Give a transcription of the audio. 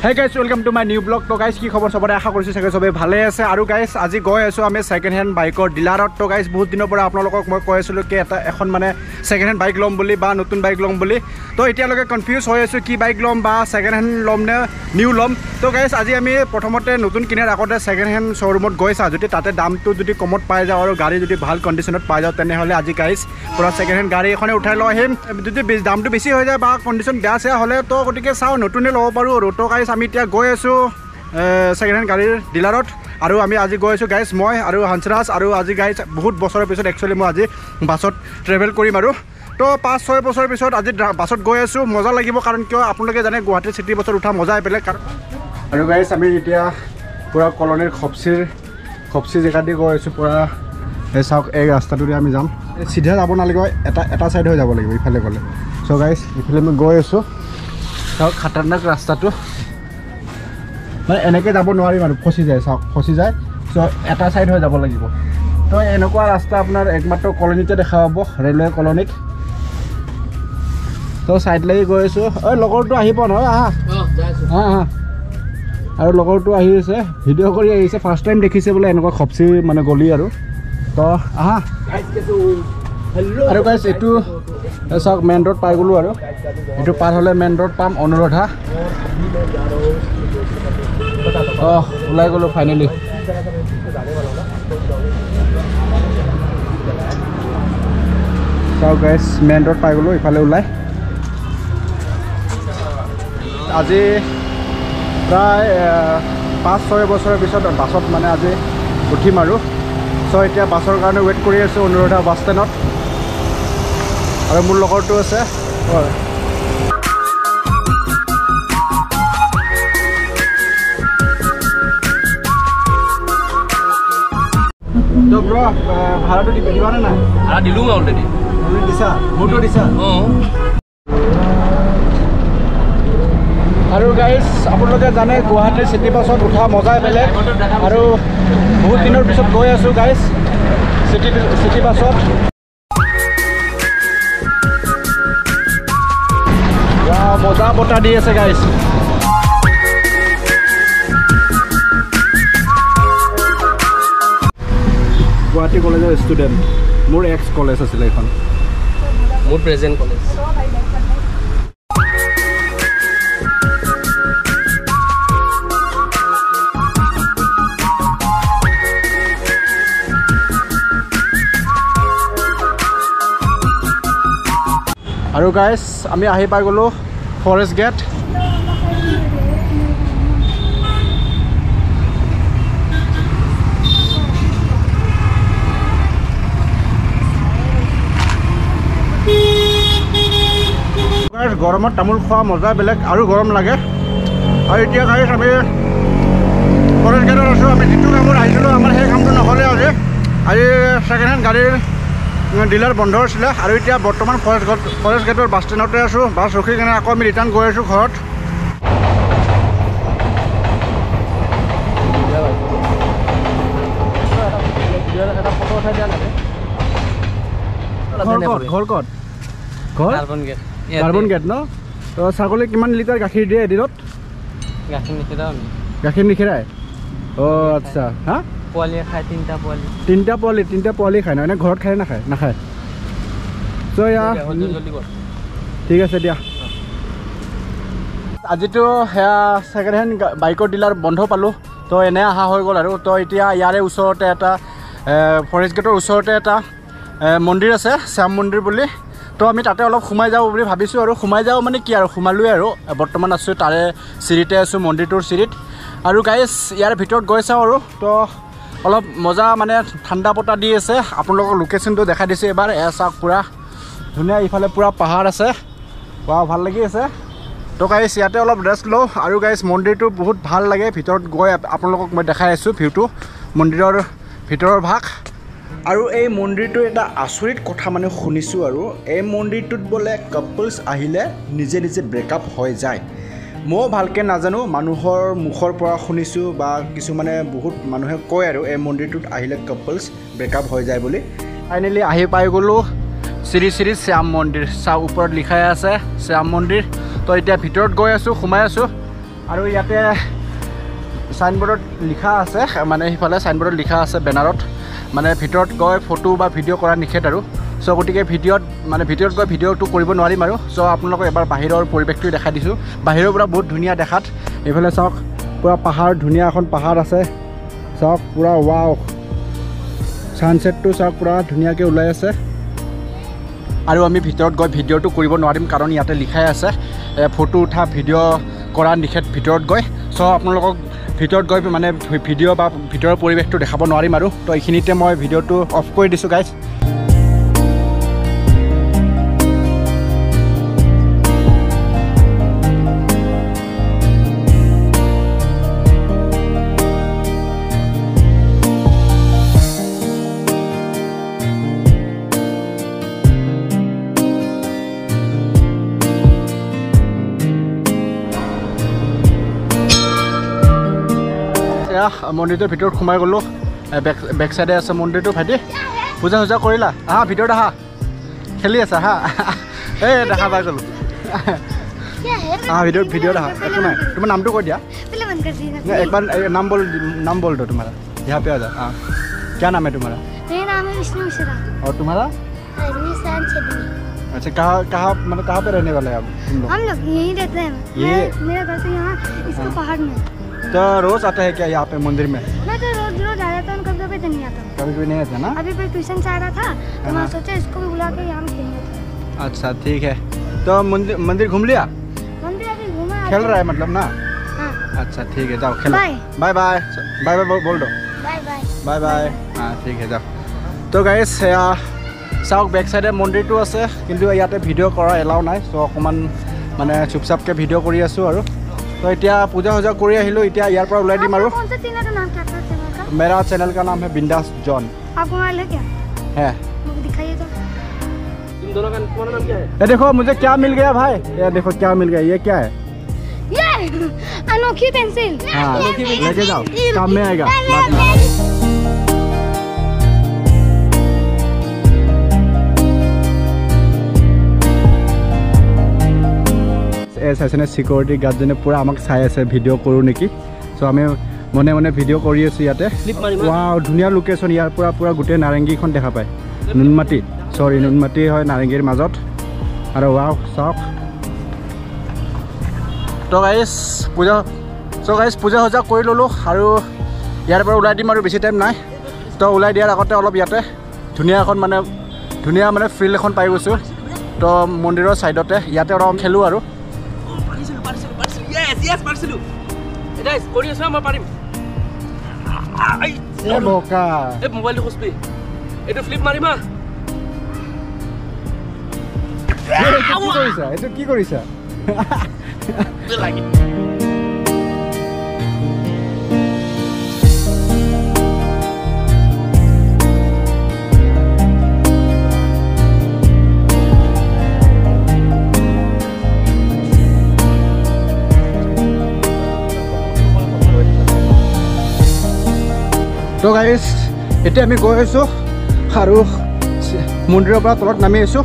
Hey guys, welcome to my new blog. তো guys কি খবৰ সবৰে, আশা কৰিছোঁ চাগে সবে ভালে আছে। আৰু গাইজ আজি গৈ আছোঁ আমি ছেকেণ্ড হেণ্ড বাইকৰ ডিলাৰত। তো গাইজ বহুত দিনৰ পৰা আপোনালোকক মই কৈ আছিলোঁ কি এটা এখন মানে ছেকেণ্ড হেণ্ড বাইক ল'ম বুলি বা নতুন বাইক ল'ম বুলি। তো এতিয়ালৈকে কনফিউজ হৈ আছোঁ কি বাইক ল'ম বা ছেকেণ্ড হেণ্ড ল'ম নে নিউ ল'ম। তো গাইজ আজি আমি প্ৰথমতে নতুন কিনাৰ আগতে ছেকেণ্ড হেণ্ড শ্ব'ৰুমত গৈ চাওঁ, যদি তাতে দামটো যদি কমত পাই যাওঁ আৰু গাড়ী যদি ভাল কণ্ডিশ্যনত পাই যাওঁ তেনেহ'লে আজি গাইজ পূৰা ছেকেণ্ড হেণ্ড গাড়ী এখনে উঠাই লৈ আহিম। যদি দামটো বেছি হৈ যায় বা কণ্ডিশ্যন বেয়া চেয়া হ'লে তো গতিকে চাওঁ নতুনে ল'ব পাৰোঁ আৰু। তো গাইজ আমি এতিয়া গৈ আছোঁ ছেকেণ্ড হেণ্ড গাড়ীৰ ডিলাৰত আৰু আমি আজি গৈ আছোঁ গাইজ মই আৰু হংসৰাজ। আৰু আজি গাইজ বহুত বছৰৰ পিছত একচুৱেলি মই আজি বাছত ট্ৰেভেল কৰিম আৰু। তো 5-6 বছৰৰ পিছত আজি বাছত গৈ আছোঁ, মজা লাগিব। কাৰণ কিয় আপোনালোকে জানে গুৱাহাটীৰ চিটি বাছত উঠা মজাই বেলেগ। কাৰণ আৰু গাইজ আমি এতিয়া পূৰা কলনীৰ খপচি জেগা দি গৈ আছোঁ পূৰা। এই চাওক এই ৰাস্তাটোৰে আমি যাম, চিধা যাব নালাগিব, এটা এটা ছাইড হৈ যাব লাগিব ইফালে গ'লে। চ' গাইজ ইফালে আমি গৈ আছোঁ, চাওক খাতাৰনাক ৰাস্তাটো, মানে এনেকৈ যাব নোৱাৰিম আৰু ফচি যায়, চাওক ফচি যায়। চ' এটা ছাইড হৈ যাব লাগিব। তো এনেকুৱা ৰাস্তা আপোনাৰ একমাত্ৰ কলনীতে দেখা পাব, ৰেলৱে কলনীত। তো ছাইড লাগি গৈ আছোঁ। ঐ লগৰটো আহিব নহয়, আহা আহা। আৰু লগৰটো আহি আছে, ভিডিঅ' কৰি আহিছে, ফাৰ্ষ্ট টাইম দেখিছে বোলে এনেকুৱা খপচি মানে গলি আৰু। তো আহা। আৰু গাইজ এইটো চাওক মেইন ৰোড পাই গ'লোঁ আৰু। এইটো পাৰ হ'লে মেইন ৰোড পাম, অনুৰাধা। অঁ ওলাই গ'লোঁ ফাইনেলি। চাওক গাইজ মেইন ৰোড পাই গ'লোঁ, ইফালে ওলাই। আজি প্ৰায় 5-6 বছৰৰ পিছত বাছত মানে আজি উঠিম আৰু। চ' এতিয়া বাছৰ কাৰণে ৱেইট কৰি আছোঁ অনুৰাধা বাছ ষ্টেণ্ডত। আৰু মোৰ লগৰটো আছে। তো ব্ৰ ভাড়াটো দিবানে নাই? ভাড়া দিলোঁ মই অলৰেডি। অলৰেডি দিছা? মোৰটো দিছা? অঁ। আৰু গাইজ আপোনালোকে জানে গুৱাহাটীৰ চিটি বাছত উঠা মজাই বেলেগ। আৰু বহুত দিনৰ পিছত গৈ আছোঁ গাইজ চিটি বাছত। মজা বতাহ দি আছে গাইজ। গুৱাহাটী কলেজৰ ষ্টুডেণ্ট, মোৰ এক্স কলেজ আছিলে এইখন, মোৰ প্ৰেজেণ্ট কলেজ। আৰু গাইজ আমি আহি পাই গ'লোঁ ফৰেষ্ট গেট। গৰমত তামোল খোৱা মজা বেলেগ আৰু গৰম লাগে। আৰু এতিয়া গাইজ আমি ফৰেষ্ট গেটত আছোঁ। আমি যিটো কামত আহিছিলোঁ আমাৰ সেই কামটো নহ'লে আজি। আজি ছেকেণ্ড হেণ্ড গাড়ীৰ ডিলাৰ বন্ধ আছিলে। আৰু এতিয়া বৰ্তমান ফৰেষ্ট গেটৰ বাছ ষ্টেণ্ডতে আছোঁ। বাছ ৰখি কিনে আকৌ আমি ৰিটাৰ্ণ গৈ আছোঁ ঘৰত। ঘৰ ক'ত? ঘৰ কাৰ্বন গেট ন? তো ছাগলী কিমান লিটাৰ গাখীৰ দিয়ে এদিনত? গাখীৰ নিখিৰাওঁ আমি। গাখীৰ নিখিৰাই? অঁ আচ্ছা। হা পোৱালিয়ে খায়, তিনিটা পোৱালি। তিনিটা পোৱালি খায় ন? এনে ঘৰত খায় নাখায়? নাখায়। চ' ঠিক আছে দিয়া। আজিতো সেয়া ছেকেণ্ড হেণ্ড বাইকৰ ডিলাৰ বন্ধ পালোঁ, তো এনে অহা হৈ গ'ল আৰু। তো এতিয়া ইয়াৰে ওচৰতে এটা ফৰেষ্ট গেটৰ ওচৰতে এটা মন্দিৰ আছে, শ্যাম মন্দিৰ বুলি। তো আমি তাতে অলপ সোমাই যাওঁ বুলি ভাবিছোঁ আৰু। সোমাই যাওঁ মানে কি আৰু, সোমালোৱে আৰু। বৰ্তমান আছোঁ তাৰে চিৰিতে আছোঁ, মন্দিৰটোৰ চিৰিত। আৰু গাইজ ইয়াৰ ভিতৰত গৈ চাওঁ আৰু। তো অলপ মজা মানে ঠাণ্ডা বতাহ দি আছে। আপোনালোকৰ লোকেশ্যনটো দেখাই দিছোঁ এবাৰ। এয়া চাওক পূৰা ধুনীয়া, ইফালে পূৰা পাহাৰ আছে। ৱাও ভাল লাগি আছে। তো গাইজ ইয়াতে অলপ ৰেষ্ট লওঁ। আৰু গাইজ মন্দিৰটো বহুত ভাল লাগে, ভিতৰত গৈ আপোনালোকক মই দেখাই আছোঁ ভিউটো, মন্দিৰৰ ভিতৰৰ ভাগ। আৰু এই মন্দিৰটোৰ এটা আচৰিত কথা মানে শুনিছোঁ আৰু, এই মন্দিৰটোত বোলে কাপলছ আহিলে নিজে নিজে ব্ৰেকআপ হৈ যায়। ময়ো ভালকৈ নাজানো, মানুহৰ মুখৰ পৰা শুনিছোঁ বা কিছুমানে বহুত মানুহে কয় আৰু এই মন্দিৰটোত আহিলে কাপলছ ব্ৰেকআপ হৈ যায় বুলি। ফাইনেলি আহি পাই গ'লোঁ শ্ৰী শ্ৰী শ্যাম মন্দিৰ। চাওক ওপৰত লিখাই আছে শ্যাম মন্দিৰ। তো এতিয়া ভিতৰত গৈ আছোঁ, সোমাই আছোঁ। আৰু ইয়াতে চাইনবোৰ্ডত লিখা আছে, মানে সিফালে চাইনবোৰ্ডত লিখা আছে বেনাৰত, মানে ভিতৰত গৈ ফটো বা ভিডিঅ' কৰা নিষেধ আৰু। চ' গতিকে ভিডিঅ'ত মানে ভিতৰত গৈ ভিডিঅ'টো কৰিব নোৱাৰিম আৰু। চ' আপোনালোকক এবাৰ বাহিৰৰ পৰিৱেশটো দেখাই দিছোঁ। বাহিৰৰ পৰা বহুত ধুনীয়া দেখাত। এইফালে চাওক পূৰা পাহাৰ, ধুনীয়া এখন পাহাৰ আছে। চাওক পূৰা ৱাও, ছানছেটটো চাওক পূৰা ধুনীয়াকৈ ওলাই আছে। আৰু আমি ভিতৰত গৈ ভিডিঅ'টো কৰিব নোৱাৰিম, কাৰণ ইয়াতে লিখাই আছে ফটো উঠা ভিডিঅ' কৰা নিষেধ ভিতৰত গৈ। চ' আপোনালোকক ভিতৰত গৈ মানে ভিডিঅ' বা ভিতৰৰ পৰিৱেশটো দেখাব নোৱাৰিম আৰু। তো এইখিনিতে মই ভিডিঅ'টো অফ কৰি দিছোঁ গাইজ। মন্দিৰটোৰ ভিতৰত সোমাই গ'লোঁ। বেক চাইডে আছে মন্দিৰটো। ভাইটি পূজা চূজা কৰিলা? আহা ভিতৰত আহা, খেলি আছা? হা, এই দেখা পাই গ'লোঁ। আহা ভিতৰত, ভিডিঅ'ত আহা। একো নাই, তোমাৰ নামটো কৈ দিয়া একবাৰ। नाम बोल, नाम बोल दो तुम्हारा। यहाँ पे आ जा। हाँ, क्या नाम है तुम्हारा? मेरा नाम है विष्णु मिश्रा। और तुम्हारा? अच्छा, कहाँ कहाँ मतलब कहाँ पे रहने वाले हैं आप तुम लोग? हम लोग यहीं रहते हैं। ये मेरा घर तो यहाँ इसको पहाड़ में। तो रोज आता है क्या यहाँ पे मंदिर में? मैं तो रोज रोज आ जाता हूँ, कभी कभी तो नहीं आता। कभी कभी नहीं आता ना? अभी मैं ट्यूशन से आ रहा था तो मैं सोचा इसको भी बुला के यहाँ खेलने। अच्छा ठीक है। तो मंदिर मंदिर घूम लिया? मंदिर अभी घूमा, खेल रहा है मतलब ना? हाँ। अच्छा ठीक है, जाओ खेलो। बाय बाय बाय बाय बोल दो। Bye bye bye bye. हाँ ठीक है, जाओ। তো গাইজ সেয়া চাওক, বেক চাইডে মন্দিৰটো আছে, কিন্তু ইয়াতে ভিডিঅ' কৰা এলাও নাই। চ' অকণমান মানে চুপচাপকৈ ভিডিঅ' কৰি আছোঁ আৰু। তো এতিয়া পূজা চূজা কৰি আহিলোঁ, এতিয়া ইয়াৰ পৰা ওলাই দিম আৰু। मेरा चैनल का नाम है बिंदास जॉन। आपको मोबाइल है क्या? है। मुझे दिखाइए तो। तुम दोनों का तुम्हारा नाम क्या है? ये देखो मुझे क्या मिल गया भाई, ये देखो क्या मिल गया। ये क्या है? ये अनोखी पेंसिल। हाँ, लेके जाओ, काम में आएगा। চাইছেনে চিকিউৰিটি গাৰ্ডজনে পূৰা আমাক চাই আছে ভিডিঅ' কৰোঁ নেকি। চ' আমি মনে মনে ভিডিঅ' কৰি আছোঁ ইয়াতে। ৱাও, ধুনীয়া লোকেশ্যন। ইয়াৰ পৰা পূৰা গোটেই নাৰেংগীখন দেখা পায়। নুনমাটি, চৰি নুনমাটি হয় নাৰেংগীৰ মাজত। আৰু ৱাও চাওক। তো গাইজ পূজা, চ' গাইজ পূজা চূজা কৰি ল'লোঁ আৰু ইয়াৰ পৰা ওলাই দিম আৰু, বেছি টাইম নাই। তো ওলাই দিয়াৰ আগতে অলপ ইয়াতে ধুনীয়া এখন মানে ধুনীয়া মানে ফিল্ড এখন পাই গৈছোঁ। তো মন্দিৰৰ ছাইডতে ইয়াতে অলপ খেলোঁ আৰু। এইটো কি কৰিছা? তো গাইজ এতিয়া আমি গৈ আছোঁ আৰু মন্দিৰৰ পৰা তলত নামি আছোঁ।